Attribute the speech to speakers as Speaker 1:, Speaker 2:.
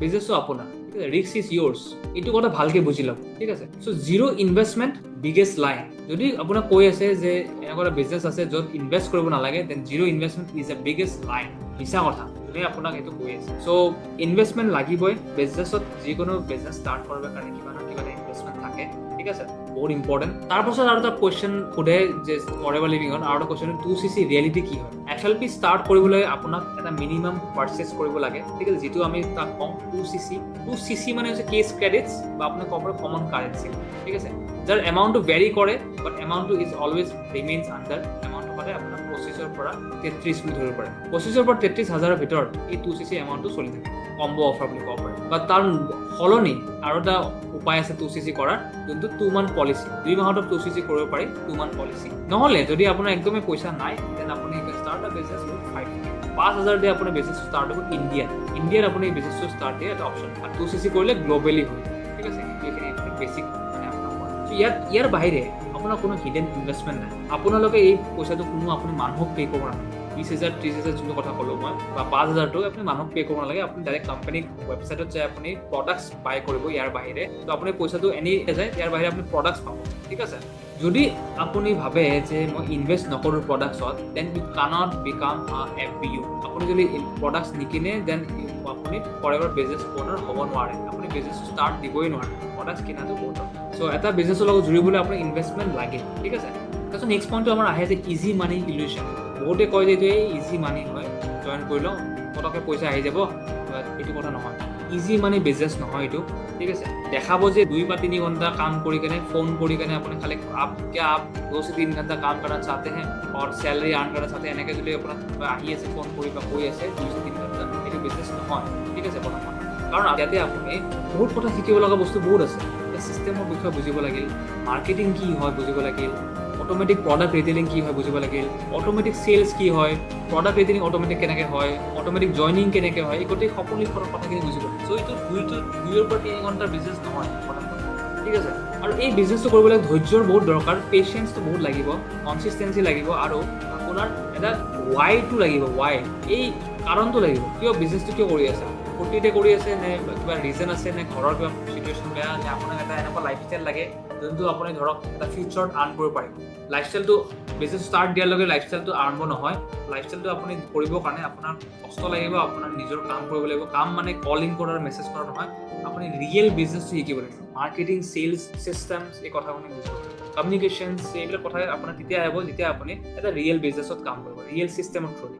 Speaker 1: বিজনেছটো আপোনাৰ, ঠিক আছে, risk is yours, এইটো কথা ভালকে বুজি ল'ব, ঠিক আছে। So zero investment biggest lie। যদি আপোনাক কৈ আছে যে এনেকুৱা এটা বিজনেছ আছে য'ত ইনভেষ্ট কৰিব নালাগে, then zero investment is a biggest lie, মিছা কথা যোনে আপোনাক এইটো কৈ আছে। চ' ইনভেষ্টমেণ্ট লাগিবই বিজনেছত, যিকোনো বিজনেছ ষ্টাৰ্ট কৰিবৰ কাৰণে কিবা নহয় কিবা এটা ইনভেষ্টমেণ্ট থাকে, ঠিক আছে, বহুত ইম্পৰ্টেণ্ট। তাৰপাছত আৰু এটা কুৱেশ্যন সোধে যে ফৰেভাৰ লিভিঙত আৰু এটা কুৱেশ্যন, 2CC reality কি হয়? এফএলপি ষ্টাৰ্ট কৰিবলৈ আপোনাক এটা মিনিমাম পাৰ্চেছ কৰিব লাগে, ঠিক আছে, যিটো আমি তাক কওঁ 2CC। 2CC মানে হৈছে কেছ ক্ৰেডিটছ বা আপুনি ক'ব পাৰে কমন কাৰেঞ্চি, ঠিক আছে, যাৰ এমাউণ্টটো ভেৰি কৰে, বাট এমাউণ্টটো is always remains under, এমাউণ্টটো সদায় আপোনাৰ 25ৰ পৰা 33 বুলি ধৰিব পাৰে। 25ৰ পৰা 33 হাজাৰৰ ভিতৰত এই 2CC এমাউণ্টটো চলি থাকে, কম্ব' অফাৰ বুলি ক'ব পাৰে। বা তাৰ সলনি আৰু এটা উপায় আছে 2CC কৰাৰ, যোনটো 2 মান্থ পলিচি, 2 মাহতো 2CC কৰিব পাৰি, 2 মান্থ পলিচি। নহ'লে যদি আপোনাৰ একদমেই পইচা নাই, then আপুনি start a business with 5K, 5,000 দি আপোনাৰ বিজনেছ ষ্টাৰ্ট হ'ব ইণ্ডিয়াত। ইণ্ডিয়াত আপুনি বিজনেছটো ষ্টাৰ্ট দিয়ে এটা অপশ্যন, আৰু 2CC কৰিলে গ্ল'বেলি হৈ যায়, ঠিক আছে। এইখিনি বেছিক মানে আপোনাৰ ইয়াত ইয়াৰ বাহিৰে আপোনাৰ কোনো হিডেন ইনভেষ্টমেণ্ট নাই। আপোনালোকে এই পইচাটো কোনো আপুনি মানুহক পে' কৰিব নালাগে। 20,000, 30,000 যোনটো কথা ক'লোঁ মই, বা 5,000টো আপুনি মানুহক পে' কৰিব নালাগে, আপুনি ডাইৰেক্ট কোম্পানীৰ ৱেবছাইটত যাই আপুনি প্ৰডাক্টছ বাই কৰিব। ইয়াৰ বাহিৰে তো আপুনি পইচাটো এনেই যায়, ইয়াৰ বাহিৰে আপুনি প্ৰডাক্টছ পাব, ঠিক আছে। যদি আপুনি ভাবে যে মই ইনভেষ্ট নকৰোঁ প্ৰডাক্টছত, then U cannot become a F B U. আপুনি যদি প্ৰডাক্টছ নিকিনে, then আপুনি ফৰেভাৰ বিজনেছ অ'নাৰ হ'ব নোৱাৰে, আপুনি বিজনেছ ষ্টাৰ্ট দিবই নোৱাৰে। প্ৰডাক্টছ কিনাটো বহুত চ' এটা বিজনেছৰ লগত জুৰিবলৈ আপোনাৰ ইনভেষ্টমেণ্ট লাগে, ঠিক আছে। তাৰপিছত নেক্সট পইণ্টটো আমাৰ আহে যে ইজি মানি ইলিউশ্যন। বহুতে কয় যে এইটো এই ইজি মানি হয়, জইন কৰি লওঁ, পটককৈ পইচা আহি যাব। এইটো কথা নহয়, ইজি মানি বিজনেছ নহয় এইটো, ঠিক আছে। দেখাব যে 2 বা 3 ঘণ্টা কাম কৰি কেনে, ফোন কৰি কেনে আপুনি খালি आप क्या आप 2 से 3 घंटा काम करना चाहते हैं और চেলাৰী আৰ্ণ करना चाहते हैं, এনেকৈ যদি আপোনাক আহি আছে ফোন কৰি বা কৈ আছে 2 से 3 ঘণ্টা, এইটো বিজনেছ নহয়, ঠিক আছে, প্ৰথম কথা। কাৰণ ইয়াতে আপুনি বহুত কথা শিকিব লগা বস্তু বহুত আছে। চিষ্টেমৰ বিষয়ে বুজিব লাগিল, মাৰ্কেটিং কি হয় বুজিব লাগিল, অট'মেটিক প্ৰডাক্ট ৰিটেইলিং কি হয় বুজিব লাগিল, অট'মেটিক চেলছ কি হয়, প্ৰডাক্ট ৰিটেইলিং অট'মেটিক কেনেকৈ হয়, অট'মেটিক জইনিং কেনেকৈ হয়, এই গোটেই সকলো কথাখিনি বুজিব লাগে। চ' এইটো 2ৰ পৰা 3 ঘণ্টাৰ বিজনেছ নহয় প্ৰথম কথা, ঠিক আছে। আৰু এই বিজনেছটো কৰিবলৈ ধৈৰ্যৰ বহুত দৰকাৰ, পেচেঞ্চটো বহুত লাগিব, কনচিষ্টেঞ্চি লাগিব, আৰু আপোনাৰ এটা ৱাইটো লাগিব, ৱাই এই কাৰণটো লাগিব, কিয় বিজনেছটো কিয় কৰি আছে, ফূৰ্তিতে কৰি আছে নে কিবা ৰিজন আছে, নে ঘৰৰ কিবা চিটুৱেশ্যন বেয়া, নে আপোনাক এটা এনেকুৱা লাইফষ্টাইল লাগে যোনটো আপুনি ধৰক এটা ফিউচাৰত আৰ্ণ কৰিব পাৰিব। লাইফষ্টাইলটো বিজনেছ ষ্টাৰ্ট দিয়াৰ লগে লাইফষ্টাইলটো আৰম্ভ নহয়। লাইফষ্টাইলটো আপুনি কৰিবৰ কাৰণে আপোনাৰ কষ্ট লাগিব, আপোনাৰ নিজৰ কাম কৰিব লাগিব। কাম মানে কলিং কৰাৰ, মেছেজ কৰা নহয়, আপুনি ৰিয়েল বিজনেছটো শিকিব লাগিব। মাৰ্কেটিং, চেলছ, চিষ্টেমছ, এই কথাখিনি বুজিব লাগিব, কমিউনিকেশ্যনছ, এইবিলাক কথা আপোনাৰ তেতিয়া আহিব যেতিয়া আপুনি এটা ৰিয়েল বিজনেছত কাম কৰিব, ৰিয়েল চিষ্টেমৰ থ্ৰুদি।